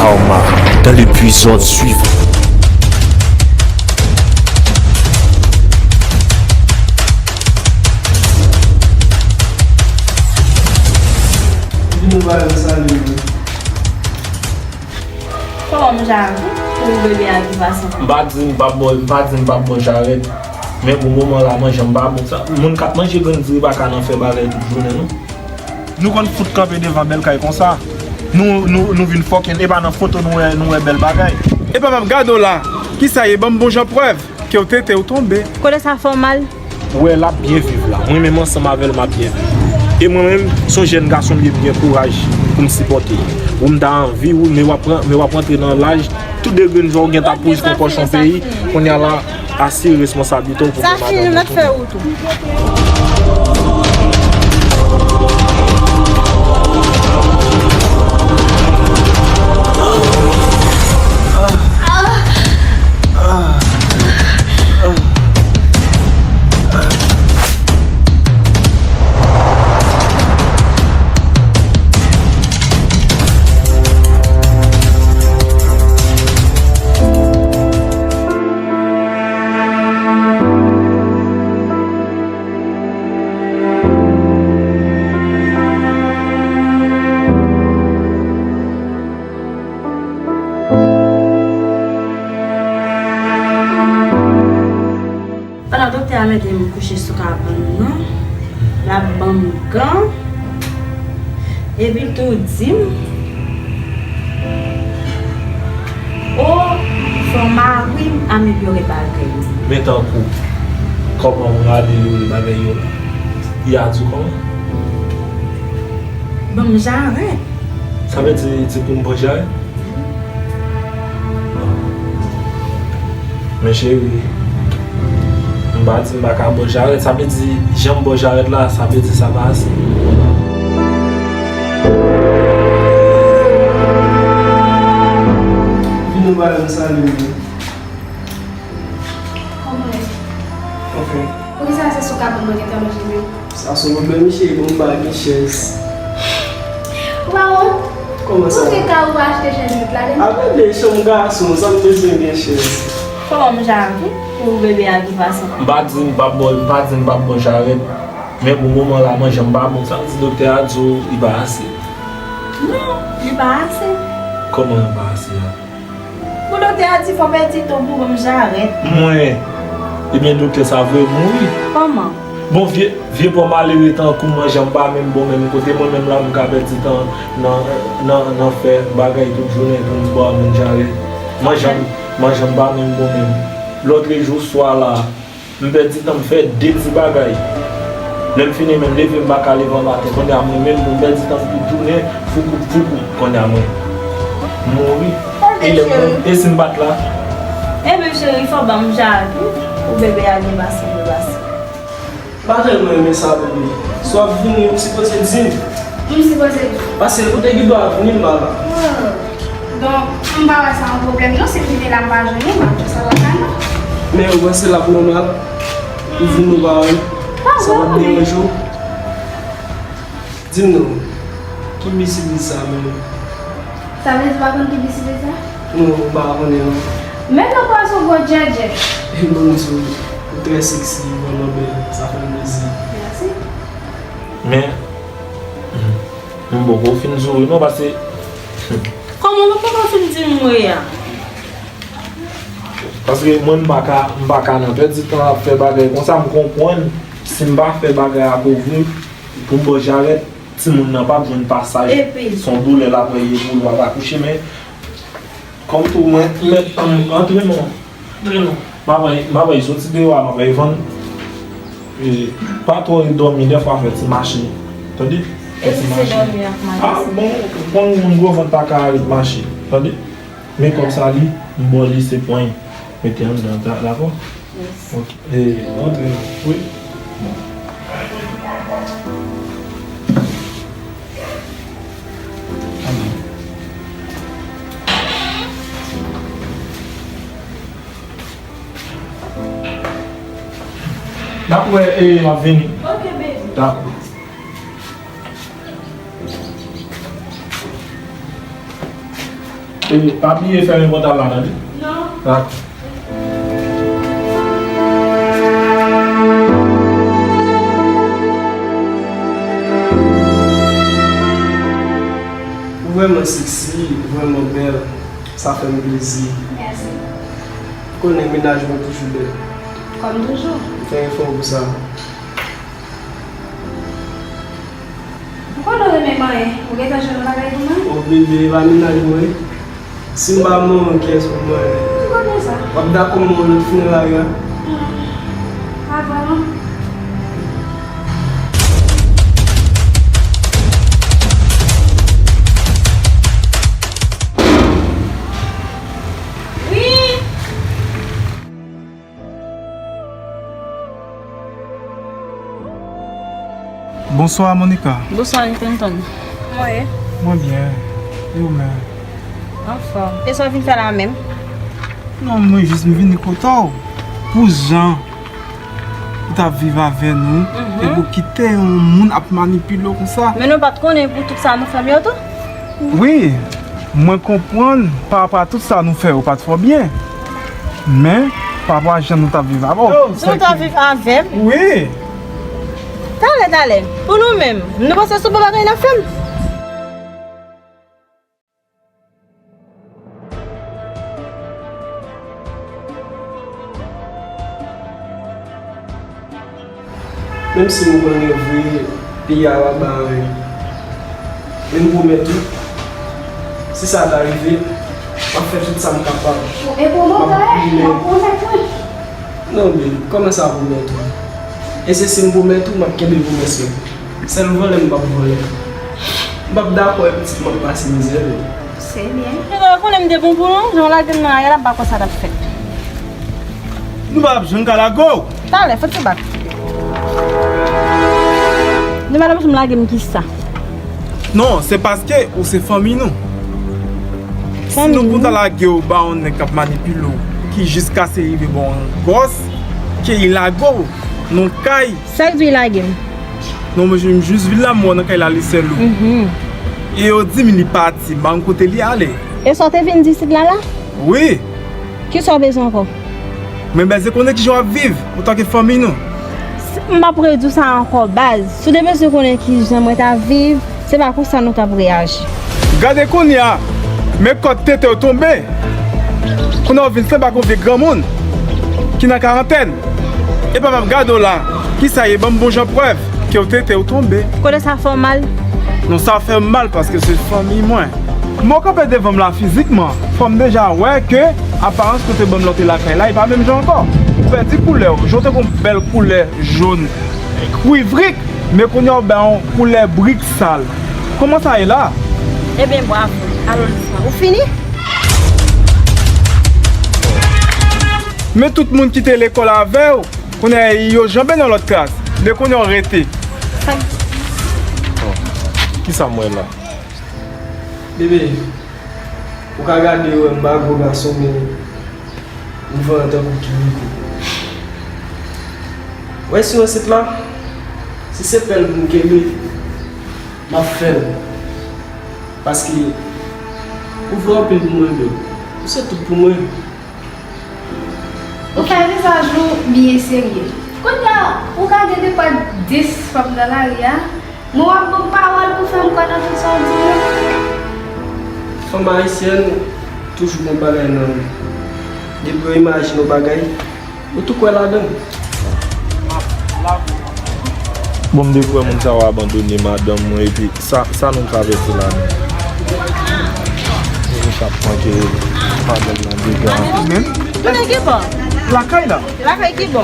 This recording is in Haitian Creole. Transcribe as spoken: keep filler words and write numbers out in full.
Karma dans l'épisode suivant. Vin nou ba yo sali wi. Kòman m Jarèt pou bebe a ki pase? M pa di m p ap bò, m pa di m p ap bò Jarèt. Men pou moman la, manje m pa bon. Sa, moun k ap manje grenn diri pa ka nan fè bagay tout jounen, non. Nou konn fout kanpe devan bèl kay konsa. Nou, nou, nou vin fòken, e pa nan foto nou wè, nou wè bèl bagay. E pa m ap gade w la. Kisa ye? Ban m bon jan prèv ke w tete, w tonbe. Kote sa fè w mal? Ou wè, l ap byen viv la. Mwen menm ansanm avè l, m ap byen viv. E mwen menm, se yon jèn gason m ye, m gen kouraj pou m sipòte. Ou m ta anvi, ou, men w ap pran, men w ap rantre nan laj, tou de grenn zò ou gen ta pou jis nan kòchon peyi. Kounye a la, asire responsablite w pou sa fini, nou mèt fè wout ou. Pandan doktè a mete m kouche sou kabann nan, l ap ban m gan, epi l tou di m, o, fò mari m amelyore bagay yo. Men tankou, kòman w amelyore bagay yo la? Li a di w kòman? Ban m Jarèt. Sa vle di, di pou m pran Jarèt? Men cheri, m pa di m pa ka bò Jarèt. Sa vle di, jan m bò Jarèt la, sa vle di sa pa ase. Vin nou ba yo sali wi. Kòman ye? Anfen. Poukisa se sou kabann mwen gentan manje menm? Sa se yon pwoblèm, cheri, bon, m pa gen chèz. Ou pa wont? Kòman sa? Ou gen kay ou pa achte chèz met la, men. Apa de chanm gason, sa m bezwen gen chèz. Kòman m Jarèt pou bebe a ki pase? M pa di m p ap bò, m pa di m p ap bò Jarèt, men pou moman la, manje m pa bon. Sa vle di doktè a di w li pa ase? Non, li pa ase. Kòman li pa ase a? Bon, doktè a di fò pèdi tan pou ban m Jarèt. Mwen. Ebyen, doktè sa voye m mouri. Kòman? Bon, vye, vye pòmalere tankou m, manje m pa menm bon menm kote, mwen menm la m ka pèdi tan nan, nan, nan fè bagay tout jounen pou m ba moun Jarèt. Manje m, manje m pa menm bon menm. Lòtrejou swa la, m pèdi tan m fè de ti bagay. Lè m fini menm leve, m pa ka leve anba tè. Kounye a mwen menm, pou m pèdi tan m tout jounen, foukoup, foukoup. Kounye a mwen mouri. E lè m, e si m pa t la? Ebyen, cheri, fò ban m Jarèt wi, pou bebe a gen pase, gen pase. M pa tèlman renmen sa, bebe. Si w ap vini, ou sipoze di m. M sipoze di w. Paske ou te gen dwa vini, m pa la. Hmm. Donk, m pa wè sa yon pwoblèm non, si m vini la m pa jwenn ou, m ap di sa pa ka non. Men ou panse l ap nòmal? Ou vini ou pa wè m? Pa vre, wi. Sa p ap deranje w? Di m non, ki bisiklèt sa menm? Sa vle di w pa konn ki bisiklèt sa? Non, m pa konnen non. Men non, pran sou gwo djèdjè. E non, sou, ou trè seksi, vrèman bèl, sa fè m plezi. Mèsi. Men, m poko fin souri non, paske kòman ou poko fin di m wi a? Paske mwen, m pa ka, m pa ka nan pèdi tan ap fè bagay konsa, m konprann si m pa fè bagay a pou vre, pou m bò Jarèt, timoun nan p ap jwenn pasaj. Epi? Se yon doulè l ap ye pou l p ap akouche, men kòm tou mwen, mèt, antre non, antre non. M ap, m ap soti deyò a, m ap vann. E, pa twò ret dòmi, dèfwa fè ti mache. Tande? Fè ti mache. E si se dòmi ak mache? Ah, bon, konn moun gwo vant pa ka ret mache. Tande? Men kòb sa li, m ba w li se pwen. Mete anndan, da-, dakò? Yes. Ok. E, antre non. Wi. Bon. Antre. N ap wè, e, m ap vini. Ok, baby. Dakò. E, pa bliye fèmen pòt la, tande? Non. Dakò. Ou vrèman seksi, ou vrèman bèl, sa fè m plezi. Mèsi. Ou konnen mennaj mwen toujou bèl. Kòm toujou. M fè efò pou sa. Ou konnen w renmen manyen, ou gentan jwenn yon bagay pou mwen? O bebe, e pa mennaj mwen. Si m pa manyen, kiyès pou manyen? M konnen sa. W ap dakò m manyen w lòt fineray la? Hmm. Pa vrèman. Wi! Bonswa, Monica. Bonswa, Clinton. Kòman w ye? Mwen byen. E ou menm? Anfòm. E sa w vin fè la menm? Non, mwen jis m vini kote w pou jan ou t ap viv avè nou, mhm, epi w kite yon moun ap manipile w konsa. Men nou pa t konnen pou tout sa nou fè m yo tou? Wi, mwen konprann pa rapò a tout sa nou fè yo pa t fò byen. Men, pa rapò a jan nou t ap viv avè w. Jan w t ap viv avè m? Wi. Talè, talè. Pou nou menm, nou panse se bon bagay n ap fè m? Menm si m konnen vre, peyi a pa ba anyen. Men m pwomèt ou, si sa ta rive, m ap fè tout sa m kapab. E pou mwen, m ap pwomèt mwen. Non, men, kòman sa pwomèt ou? E se si m pwomèt ou, m ap kenbe pwomès mwen. Sèl vòlè m p ap vòlè. M p ap dakò wè pitit mwen ap pase mizè vre. Se byen. Yo konnen m te bon pou nou, jan w lage m nan lari a la, m pa kwè sa t ap fèt. Nou pa t ap janm ka lage w. Talè, fè ti bak. Nou pa t ap janm lage m kisa? Non, se paske ou se fanmi nou. Si nou pou ta lage w ba yon nèg k ap manipile w, ki jis kase rive ba w yon gwòs, ke li lage w nan kay. Sa k di w lage m? Non, men m jis vin la, m wè w nan kay la, li sèl ou. Mhm. E yo di m li pati, m pa konn kote li ale. E sa w te vin di isit la la? Wi. Kisa w bezwen ankò? Men bezwen konnen kijan w ap viv, antanke fanmi nou. S-, m p ap redi w sa ankò, baz. Si w te bezwen konnen kijan mwen t ap viv, se pa konsa nou t ap reyaji. Gade kounye a, men kòd tete w tonbe. Kounye a w vin sanble ak yon vye granmoun ki nan karantèn. E papa ap gade w la, kisa ye? Ban m bon jan prèv ke w tete w tonbe. Kote sa fè w mal? Non, sa fè m mal paske se fanmi mwen. Men w kanpe devan m la fizikman, fò m deja wè ke aparans ke w te ban m lè w te lakay la, e pa menm jan ankò. Ou pèdi koulè w, jan w te gen yon bèl koulè jòn kwivrik, men kounye a w bay yon koulè brik sal. Kòman sa ye la? Ebyen, bravo. Alò, Lisma, ou fini? Men tout moun ki te lekòl avè w, kounye a yo janbe nan lòt klas. Men kounye a w rete. Sa... Kisa m wè la? Bebe, ou ka gade wè m pa gwo gason, men m vanyan tankou kiwiko. Wè si w ansent la, si se pèl pou m kenbe, m ap fè l. Paske ou vle anpil pou mwen, bebe. Ou se tout pou mwen. Ou fè vizaj ou byen serye. Kounye a, ou ka gen de pwa dis fanm nan lari a, men w ap ban m pawòl pou fè m kwè nan tout sa w di yo. Fanm ayisyèn toujou gen bagay nan yo. Depi yo imajine yon bagay, yo tou kwè ladan l. Bon, m dekouvè moun sa yo abandone madanm mwen, epi sa, sa nou travèse la menm. Michel ap manke madanm nan dega. Men, tounen ki bò? Lakay la. Lakay ki bò?